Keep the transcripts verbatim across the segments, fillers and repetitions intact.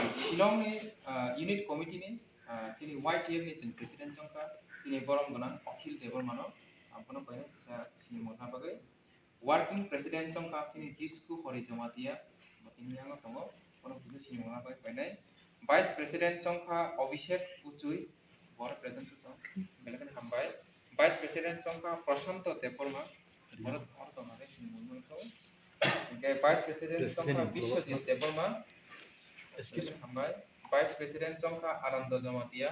Shillong ni, ah, unit committee ni, ah, chini Y T F ni chwng president chongkha, chini borom gwnang Akhil Debbarma no, ah, bono koinai kisa sinimung rwna bagwi. Working president chongkha chini Tisku Hori Jamatia, bo tini yango tongo, bono kisa sinimung rwna bagwi koinai. Vice president chongkha Abhishek Kuchui, boro present tong, belai kheno hambai. Vice president chongkha Prashanto Debbarma, boro, boro tongna bagwi sinimung rwna bagwi. Hingke vice president chongkha Biswajit Debbarma, belai kheno hambai. Vice president chongkha Anando Jamatia,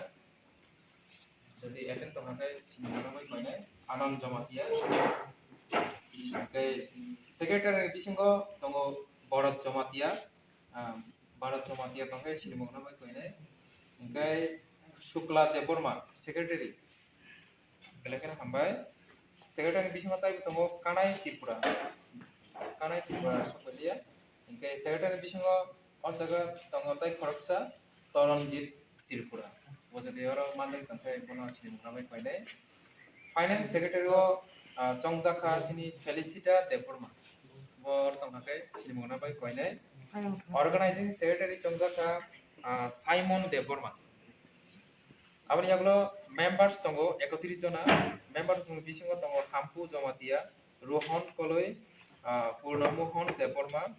jodi attend tongkha khe sinimung rwna bagwi koinai Anand Jamatia. Hingke secretary ni bisingo tongo Bharat Jamatia, ah, Bharat Jamatia tongkhe sinimung rwna bagwi koinai. Hingke Shukla Debbarma, secretary, belai kheno hambai. Secretary ni bisingo tei tongo Kanai Tripura, Kanai Tripura Sokolia. Hingke secretary ni bisingo o jaga tongo tei khoroksa Toronjit Tripura. Bo jodi oro manjak tongkhe bono sinimung rwna bagwi koinai. Finance secretary o, ah, chongjakha chini Felicita Debbarma. Bo oro tongkha khe sinimung rwna bagwi koinai. Organizing secretary chongjakha, ah, Simon Debbarma. Aboni yagulo members tongo ekotris jona. Members ni bisingo tongo Hampu Jamatia, Rohan Koloi, ah, Purno Mohan Debbarma,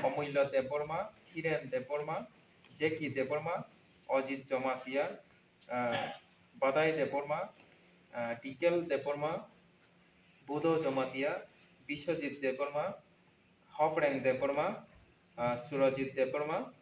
Omulya Debbarma, Hiren Debbarma, Jackie Debbarma, Ajit Jamatia, ah, Badai Debbarma, ah, Dikel Debbarma, Budo Jamatia, Biswajit Debbarma, Hopreng Debbarma, ah, Surajit Debbarma,